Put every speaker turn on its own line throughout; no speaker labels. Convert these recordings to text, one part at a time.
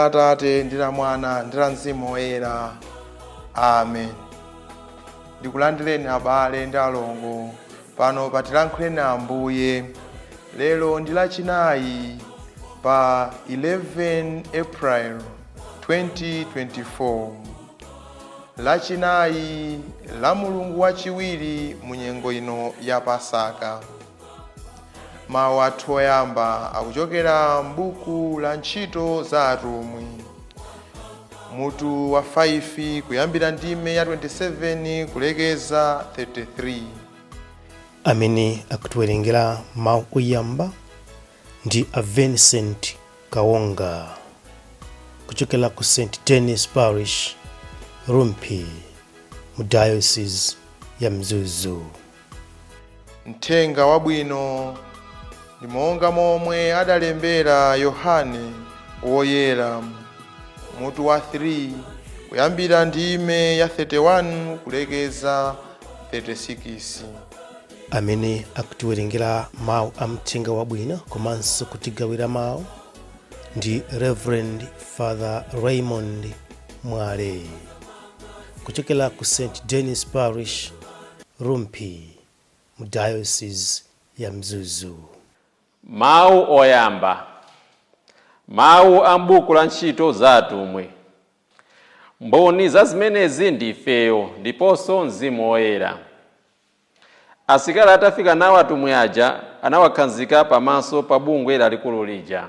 La Atate ndi la Mwana ndi la Mzimu Woyera. Amen. Ndikulandireni abale ndi alongo pano patilankhuleni Ambuye. Lero ndi Lachinayi pa 11 April 2024, Lachinayi la mulungu wachiwiri mu nyengo ino ya Pasaka. Mawu athu oyamba akuchokera m'buku la Ntchito za Atumwi, mutu wa 5, kuyambira ndime ya 27 kulekeza 33.
Amene akutiwerengera mawu oyamba ndi a Vincent Kawonga kuchokera ku St Denis Parish, Rumphi, mu Diocese ya Mzuzu.
Mthenga Wabwino ndi monga momwe adalembera Yohane Woyera, mutu wa 3, kuyambira ndime ya 31 kulekeza 36.
Amene akutiwerengera mawu a mthenga wabwino komanso kutigawira mawu ndi Reverend Father Raymond Mwale kuchokera ku St Denis Parish, Rumphi, mu Diocese ya Mzuzu.
Mawu oyamba. Mawu a m'buku la Ntchito za Atumwi. Mboni za zimenezi ndi ifeyo ndiponso Mzimu Woyera. Asilikali atafika nawo atumwi aja, anawakhazika pamaso pa bungwe lalikulu lija.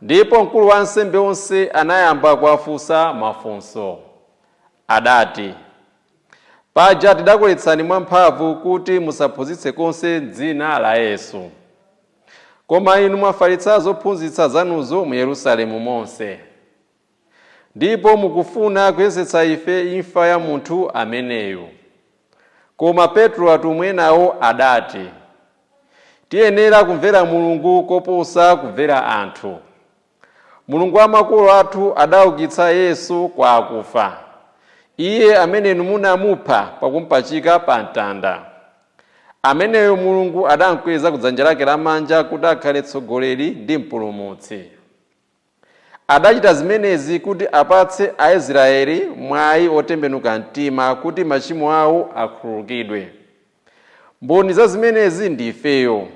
Ndipo mkulu wa ansembe onse anayamba kuwafunsa mafunso. Adati, "Paja tidakuletsani mwamphamvu kuti musaphunzitse konse m'dzina la Yesu. Koma inu mwafalitsa zophunzitsa zanuzo mu Yerusalemu monse, ndipo mukufuna kuyesetsa ife imfa ya munthu ameneyu." Koma Petro, atumwi enawo adati, "Tiyenera kumvera Mulungu koposa kumvera anthu. Mulungu wa makolo athu adaukitsa Yesu kwa akufa, iye amene inu munamupha pakumpachika pa mtanda. Ameneyo Mulungu adamkweza kudzanja lake lamanja kuti akhale mtsogoleri ndi mpulumutsi. Adachita zimenezi kuti apatse Aisraeli mwayi otembenuka mtima kuti machimo awo akhululukidwe. Mboni za zimenezi ndi ifeyo,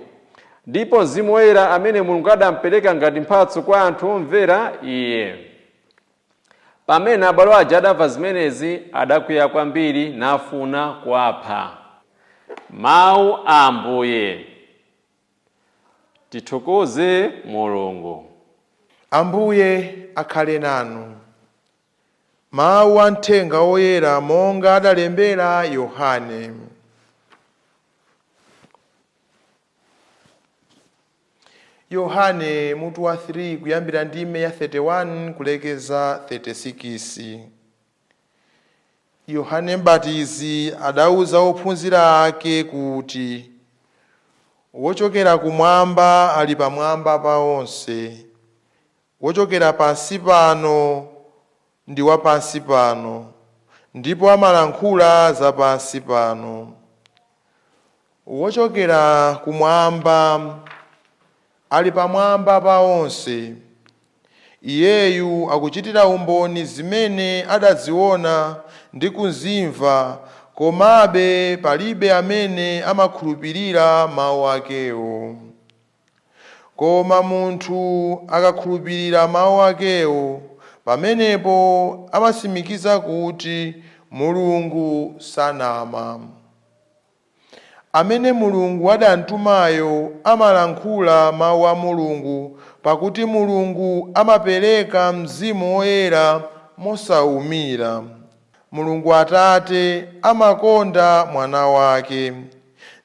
ndipo Mzimu Woyera amene Mulungu adampereka ngati mphatso kwa anthu omvera iye." Pamene abale aja adamva zimenezi, adakwiya kwambiri nafuna kuwapha. Mawu a Ambuye. Tithokoze Mulungu.
Ambuye akhale nanu. Mawu a Mthenga Woyera monga adalembera Yohane. Yohane mutu wa 3, kuyambira ndime ya 31 kulekeza 36. Yohane Mbatizi adauza ophunzira ake kuti, "Wochokera kumwamba ali pamwamba pa onse, wochokera pansi pano ndi wa pansi pano, ndipo amalankhula za pansi pano. Wochokera kumwamba ali pamwamba pa onse. Iyeyu akuchitira umboni zimene adaziona ndi kuzimva, komabe palibe amene amakhulupirira mawu akewo. Koma munthu akakhulupirira mawu akewo, pamenepo amatsimikiza kuti Mulungu sanama. Amene Mulungu adamtumayo amalankhula mawu a Mulungu, pakuti Mulungu amapereka Mzimu Woyera mosawumira. Mulungu Atate amakonda Mwana wake,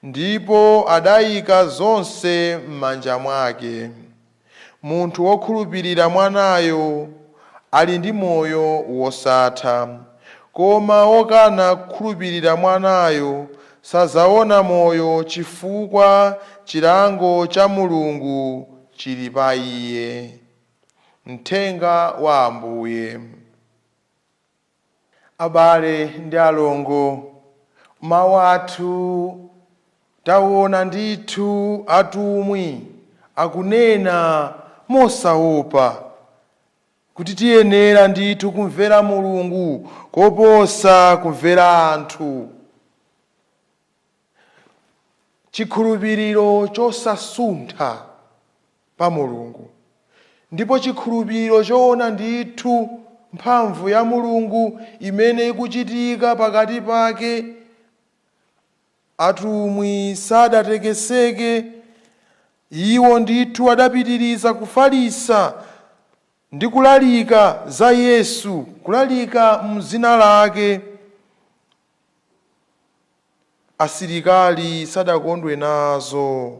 ndipo adayika zonse m'manja mwake. Munthu wokhulupirira Mwanayo ali ndi moyo wosatha, koma wokana kukhulupirira Mwanayo sadzaona moyo, chifukwa chilango cha Mulungu chili pa iye." Mthenga wa Ambuye. Abale ndi alongo, mawu athu taona ndithu atumwi akunena mosaopa. Kuti tiyenera ndithu kumvera Mulungu koposa kumvera anthu. Chikhulupiriro chosasuntha pa Mulungu, ndipo chikhulupiriro choona ndithu mphamvu ya Mulungu imene ikuchitika pakati pake. Atumwi sadatekeseke. Iwo ndithu adapitiriza kufalitsa ndi kulalika za Yesu, kulalika mzina lake. Asilikali sadakondwe nazo,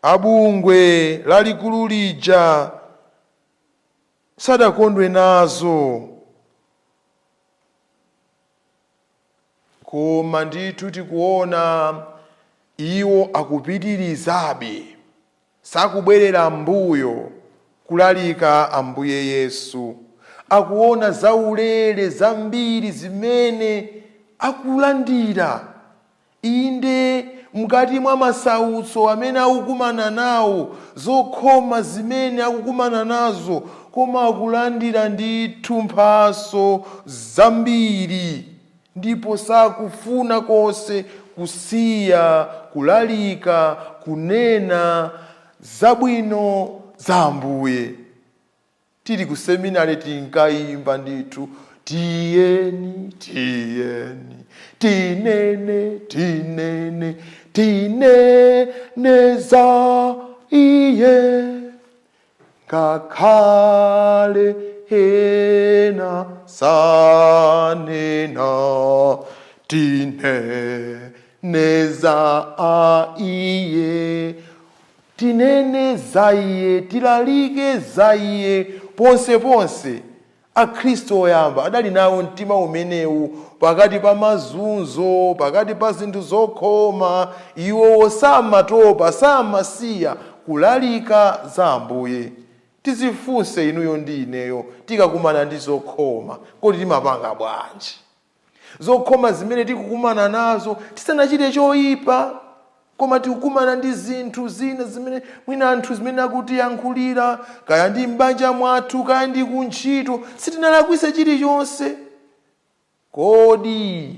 abungwe lalikulu lija sadakondwe nazo, koma ndithu tikuona iwo akupitirizabe, sakubwerera mbuyo kulalika Ambuye Yesu. Akuona zaulere zambiri zimene akulandira, inde mkati mwa masautso amene akukumana nawo, zokhoma zimene akukumana nazo, koma akulandira ndithu mphaso zambiri, ndipo sakufuna konse kusiya kulalika, kunena zabwino za Ambuye. Tili ku seminari tinkayimba ndithu: "Tiyeni, tiyeni, tinene, tinene, tinene za iye, ngakhale ena sanena, tinene za iye, tinene za iye, tilalike za iye ponse ponse." Akhristu oyamba adali nawo mtima umenewu. Pakati pa mazunzo, pakati pa zinthu zokhoma, iwowo samatopa, samasiya kulalika za Ambuye. Tizifunse inuyo ndi ineyo, tikakumana ndi zokhoma, kodi timapanga bwanji? Zokhoma zimene tikukumana nazo tisanachite choyipa, koma tikukumana ndi zinthu zina zimene mwina anthu zimene akutiyankhulira, kaya ndi m'banja mwathu, kaya ndi kuntchito, sitinalakwise chilichonse, kodi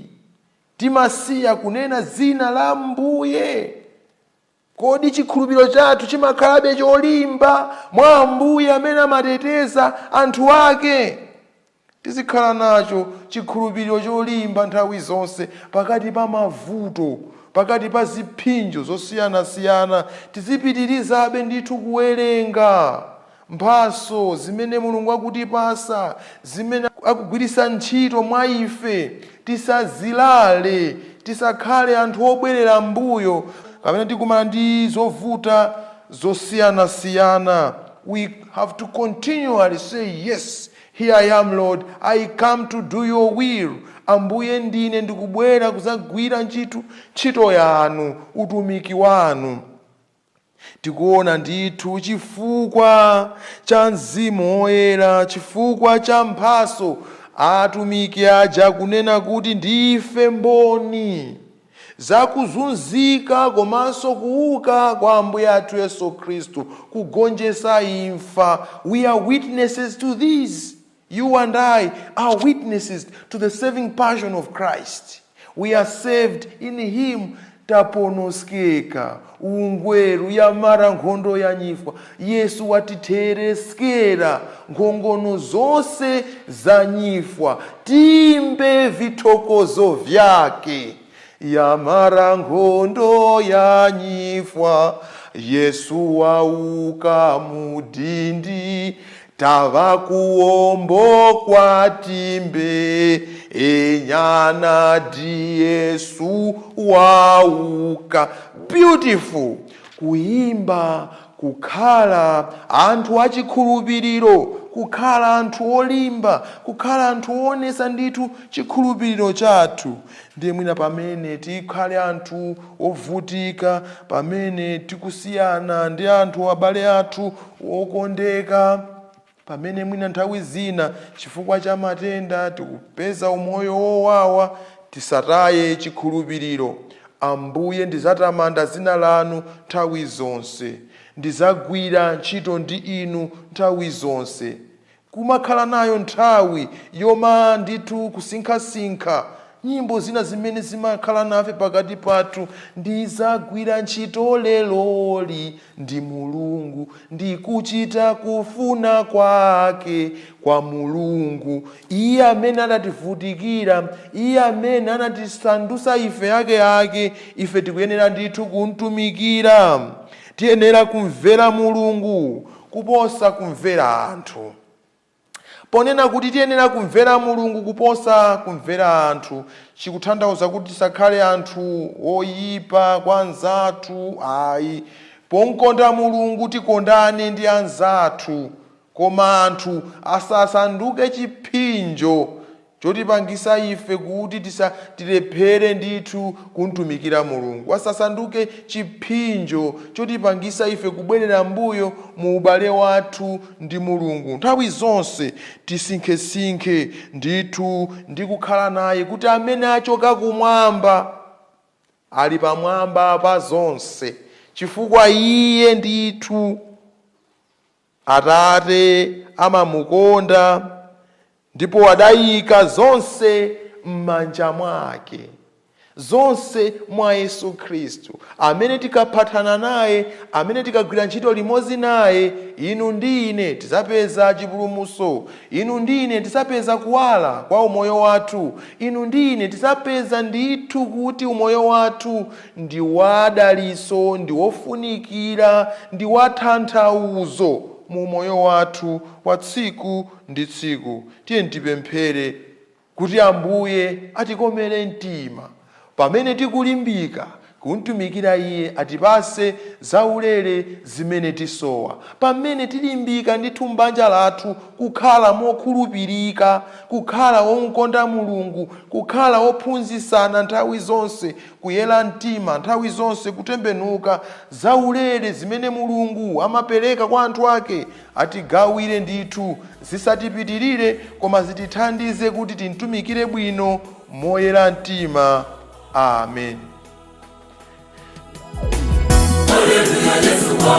timasiya kunena dzina la Mbuye? Kodi chikhulupiriro chathu chimakhalabe cholimba mwa Ambuye amene amateteza anthu ake? Tizikhala nacho chikhulupiriro cholimba nthawi zonse pakati pa mavuto, pakati pa zipsinjo zosiyanasiyana. Tizipitirizabe ndithu kuwerenga mphaso zimene Mulungu akutipasa, zimene akugwiritsa ntchito mwa ife. Tisazilale, tisakhale anthu obwerera mbuyo kapena tikumana ndi zovuta zosiyanasiyana. We have to continually say, "Yes, here I am, Lord, I come to do your will." Ambuye, ndine ndikubwera kuzagwira ntchito yanu, utumiki wanu. Tikuona ndithu chifukwa cha Mzimu Woyera, chifukwa cha mphaso, atumiki aja kunena kuti ndife mboni zakuzunzika komanso kuuka kwa Ambuye athu Yesu Khristu, kugonjetsa imfa. We are witnesses to this. You and I are witnesses to the saving passion of Christ. We are saved in him. Taponoskeka ungweru yamara nkhondo ya nyifwa. Yesu watithereskera nkhongono zonse za nyifwa. Timbe vithokozo vyake. Yamara nkhondo ya nyifwa, Yesu wauka mudindi, tava kuombokwa, timbe enyana di Yesu wauka. Beautiful kuyimba, kukhala anthu achikhulupiriro, kukhala anthu olimba, kukhala anthu oonesa ndithu chikhulupiriro chathu. Ndiye mwina pamene tikhale anthu ovutika, pamene tikusiyana ndi anthu, abale athu okondeka, pamene mwina nthawi zina chifukwa cha matenda tikupeza umoyo wowawa, tisataye chikhulupiriro. Ambuye, ndizatamanda dzina lanu nthawi zonse. Ndizagwira ntchito ndi inu nthawi zonse. Kumakhala nayo nthawi yoma ndithu kusinkhasinkha nyimbo zina zimene zimakhala nafe pakati pathu. Ndizagwira ntchito leloli ndi Mulungu, ndikuchita kufuna kwake kwa Mulungu, iye amene anativutikira, iye amene anatisandutsa ife ake ake. Ife tikuyenera ndithu kumtumikira. Tiyenera kumvera Mulungu kuposa kumvera anthu. Ponena kuti tiyenera kumvera Mulungu kuposa kumvera anthu, chikutanthauza kuti tisakhale anthu oyipa kwa anzathu, ayi. Pomkonda Mulungu tikondane ndi anzathu, koma anthu asasanduke chipsinjo chotipangisa ife kuti tilephere ndithu kumtumikira Mulungu, asasanduke chipsinjo chotipangisa ife kubwerera mbuyo mu ubale wathu ndi Mulungu. Nthawi zonse tisinkhesinkhe ndithu ndi kukhala naye kuti amene achoka kumwamba ali pamwamba pa zonse, chifukwa iye ndithu Atate amamukonda ndipo adayika zonse m'manja mwake, zonse mwa Yesu Khristu, amene tikaphatana naye, amene tikagwira ntchito limodzi naye, inu ndi ine tidzapeza chipulumutso, inu ndi ine tidzapeza kuwala kwa umoyo wathu, inu ndi ine tidzapeza ndithu kuti umoyo wathu ndi wadaliso, ndi wofunikira, ndi watanthauzo mu moyo wathu wa tsiku ndi tsiku. Tiye tipemphere kuti Ambuye atikomere mtima pamene tikulimbika kumtumikira iye, atipase zaulere zimene tisowa pamene tilimbika ndithu m'banja lathu kukhala mokhulupirika, kukhala womkonda Mulungu, kukhala wophunzitsana nthawi zonse, kuyera mtima nthawi zonse, kutembenuka. Zaulere zimene Mulungu amapereka kwa anthu ake atigawire ndithu, zisatipitirire koma zitithandize kuti timtumikire bwino moyera mtima. Amen.
Haleluya, Yesu wa